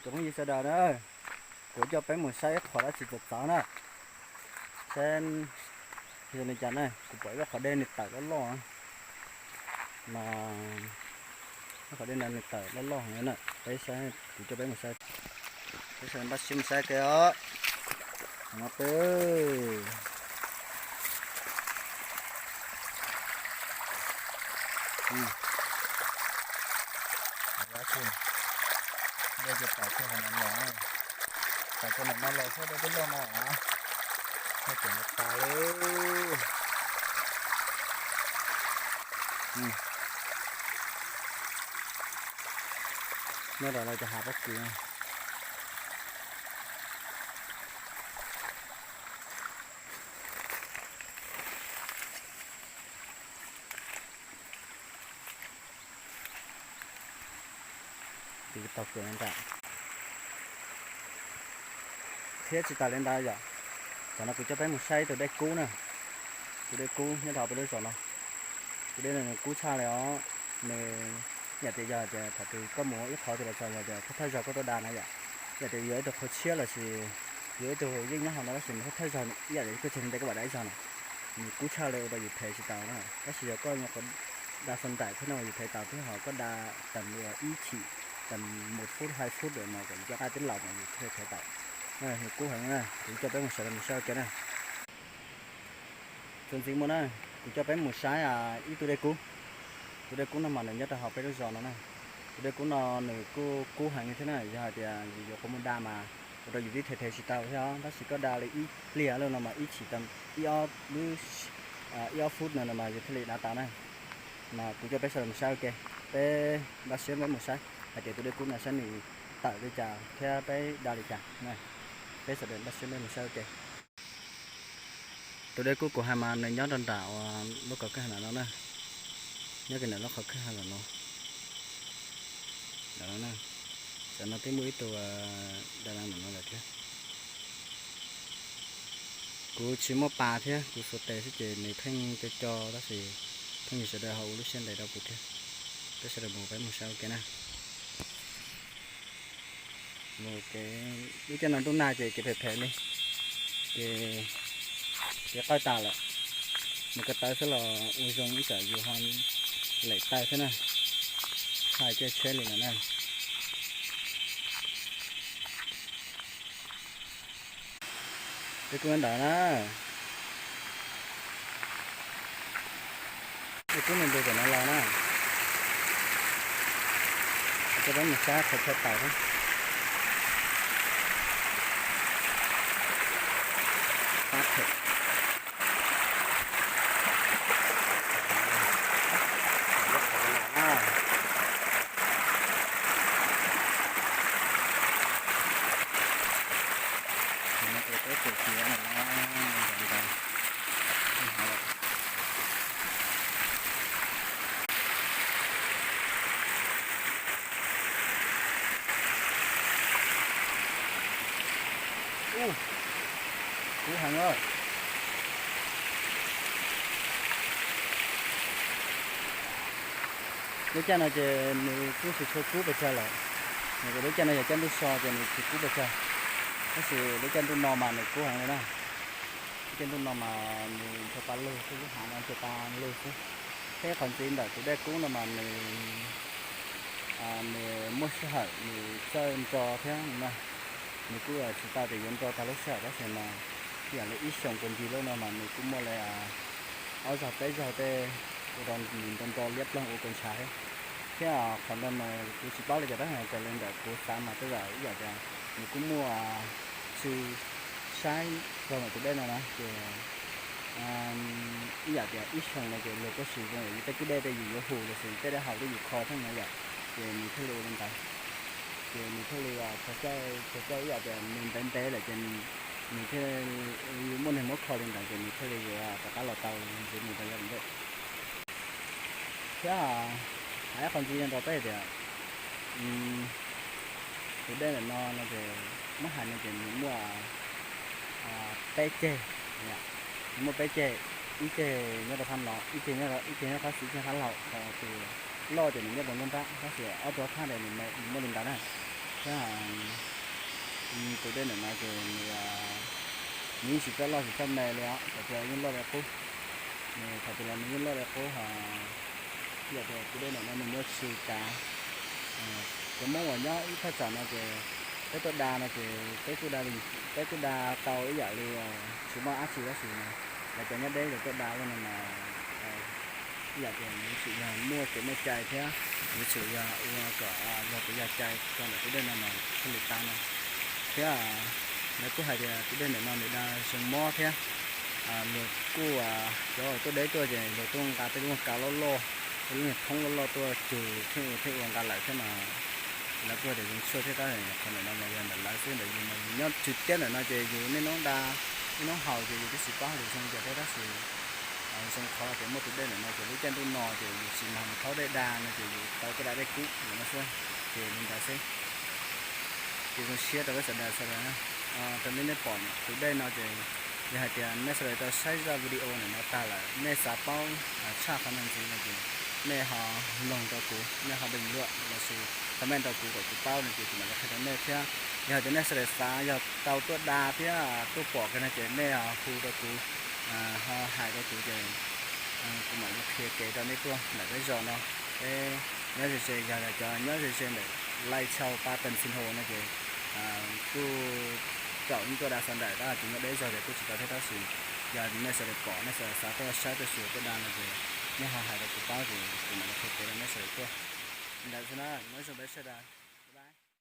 Cov phooj ywg sawv daws na, kuv coj peb mus saib ib qho dab tsi txawv txawv na. Saib zoo li cas na, kuv pom ib lub qhov dej nws tawm loj loj no, lub qhov dej no nws tawm loj loj heev na. Peb saib, kuv coj peb mus saib, peb sawv daws npaj siab mus saib ke os. No peb dej ces tawm kiag hauv no los, tawm kiag ntawm no los xwb, dej twb loj no, haj tseem tas li. Nyob rau lawv cov hav pob kws. Tiv tau kws nram, thiab tsis tas li ntawd yom, tam no kuv coj peb mus saib tus dej kub na. Tus dej kub nyob rau peb lub zos no, tus dej no nws kub tshaj li os. Nws yam tias yog tias thaum twg koj mus ib qhov twg los txog yog tias thawj thawj zaug koj tuaj da na yom, yam tias yuav ib tug qhua tshiab los sis yuav ib tug yeej nyob hauv no tab sis mas thawj thawj zaug ib yam tias koj tsis ntev koj mam da ib zaug na, nws kub tshaj li ua rau yus phem tsis tau na. Tab sis yog koj nyuam qhuav da xov ntaim thiab no yus phem tau thiab, ho koj da tag li ib chim, tag mus phút hai phút lawm mas kom yus cov qab tib laus mas yus thiaj phem tau. Nws kub heev na, kuv coj peb mus sawv daws mus saib ua ke na. Txuas ntxiv mus na, kuv coj peb mus saib ib tug dej kub. Tus dej kub no mas nws nyob rau hauv peb lub zos no na. Tus dej kub no nws kuj kub heev li thiab na, yog hais tias yus yuav qhov muag da mas ua rau yus twb them them tsis tau thiab os, tab sis koj da li ib pliag lawm no mas ib chim, ib ob lub, ib ob phút no no mas yus thiaj li da tau na. Mas kuv coj peb sawv daws mus saib ua ke, peb npaj siab peb mus saib hais tias tus dej kub no saib nws tawm li cas thiab peb da li cas. Peb sawv daws npaj siab peb mus saib ua ke. Tus dej kub kuv hais mas nws nyob rau nram uas lub qhov kwj ha no na, nyob kiag ntawm lub qhov kwj ha no. Tam no twb muaj ib tug da lawm no lawm thiab. Kuv tsis muaj pas thiab, kuv xuas tes xwb ces nws pheej co co tab sis pheej yog sawv daws ho ua lub siab ntev rau kuv thiab. Peb sawv daws mus peb mus saib ua ke na. Mus kev, lub caij no ntuj nag ces kev phem phem li, ces kev qawj tas lawm. Mus ko taw xwb los ua zoo ib tsam yus ho lem taw thiab na. Hais caij tsheb li lawm na. Dej kub ntawd na. Dej kub nws ntws tam no los na. Coj peb mus saib qhov chaw tawm thiab. Qab phem. Ub, kub heev os. Lub caij no ces nws kuj tsis tshua kub pes tsawg lawm, vim lub caij no yog caij ntuj so ces nws tsis kub pes tsawg, tab sis lub caij ntuj no mas nws kub heev li na. Lub caij ntuj no mas nws ncho pa lug xwb, lub hav no ncho pa lug xwb. Thiab qhov ntxiv ntawm tus dej kub no mas nws nws muaj sij hawm nws txawj nro thiab na. Nws kuj tsis tau tias yuav nro tag lub sij hawm tab sis mas ib yam li ib xyoos kawg ntsis lawm no mas nws kuj muaj li ob zaug peb zaug tej ua rau nws nro nro liab ploog ua kaus ntshav thiab. Thiab qhov ntawd mas kuv tsis paub li cas tab sis raws li ntawm kuv xav mas tej zaum ib yam tias nws kuj muaj tsw saib zog ntawm tus dej no na ces ib yam tias ib xyoos no ces luag kuj siv zoo yus tej kwj dej tej yus yuav hu los sis tej dej haus tej yus kho thiab no yom, ces nws thiaj li ua li ntawd. Ces nws thiaj li txog caij, txog caij ib yam tias nws ntev ntev lawm ces nws thiaj muaj neeg muab kho li ntawd ces nws thiaj li yuav rov qab los tau ntxiv mus rau yav tom ntej. Thiab hais ib qho ntxiv no rau peb tias tus dej ntawm no no ces muab hais no ces nws muaj peb ceg, nws muaj peb ceg, ib ceg nyob rau phab no, ib ceg nyob, ib ceg nyob qab xis, ib ceg qab laug, ho tus loj ces nws nyob rau nruab nrab, tab sis ob tug qab ntawd nws muaj li ntawd na. Thiab tus dej ntawm no ces nws, nws yeej tsis txawj loj tsis txawj me li os, thaum twg los yeej loj li qub. Nws thaum twg los nws yeej loj li qub ho. Ib yam tias tus dej ntawm no nws muaj tsw kav. Cov Hmoob uas nyob ib thaj tsam no ces peb tuaj da no ces peb kuj da, peb kuj da tau ib yam li tsis muaj dab tsi tab sis mas lawv cov nyob deb lawv tuaj da ua no mas ib yam tias yuav tsum yog muaj kev muaj cai thiab yuav tsum yog ua kom yog kev yog cai rau ntawm tus dej no mas thiaj li tau no. Thiab lawv kuj hais tias tus dej ntawm no nws da zoo mob thiab. Luag kuj, cov tuaj deb tuaj ces luag tuaj nqa tej lub kav loj loj, tej lub niag thoob loj loj tuaj cug thiab ua thiab ua nqa lawm thiab mas lawv kuj tias zoo tshuaj thiab tab qhov ntawm no mas yog ntawm lawv xwb, ntawm yus mas yus nyob tswv tiab ntawm no ces yus niaj hnub da, niaj hnub haus ces yus twb tsis paub hais tias zoo li cas thiab tab sis zoo qhov tias muaj tus dej ntawm no ces lub caij ntuj no ces yus tsis mag mus thauj dej da no ces yus tau tuaj da dej kub ntawm no xwb, ces li ntawd xwb. Ces zoo siab rau peb sawv daws sawv daws na. Raws li nej pom tus dej no ces yog hais tias nej sawv daws tau saib zaj video ntawm no tag lawm nej xav paub tshaj qhov no ntxiv no ces nej ho mloog rau kuv, nej ho bình luận lossis comment rau kuv kom kuv paub no ces kuv mam li qhia rau nej thiab. Yog hais tias nej sawv daws xav yog tau tuaj da thiab tuaj pom kiag no ces nej ho hu rau kuv, ho hais rau kuv ces kuv mam li qhia kev rau nej tuaj ntawm peb zos no. Peb nyob ze ze, yog cov nyob ze ze ntawm Lai Châu, Ba Tần, Sinh Hồ no ces kuj thaum ub tuaj da xa ntawm tab sis nyob deb zog ces kuj tsis tau thiab tab sis yog nej sawv daws pom nej sawv daws xav tuaj saib tuaj xyuas tuaj da no ces nej ho hais rau kuv paub ces kuv mam li qhia kev rau nej sawv daws tuaj. Li ntawd xwb na, nyob zoo peb sawv daws.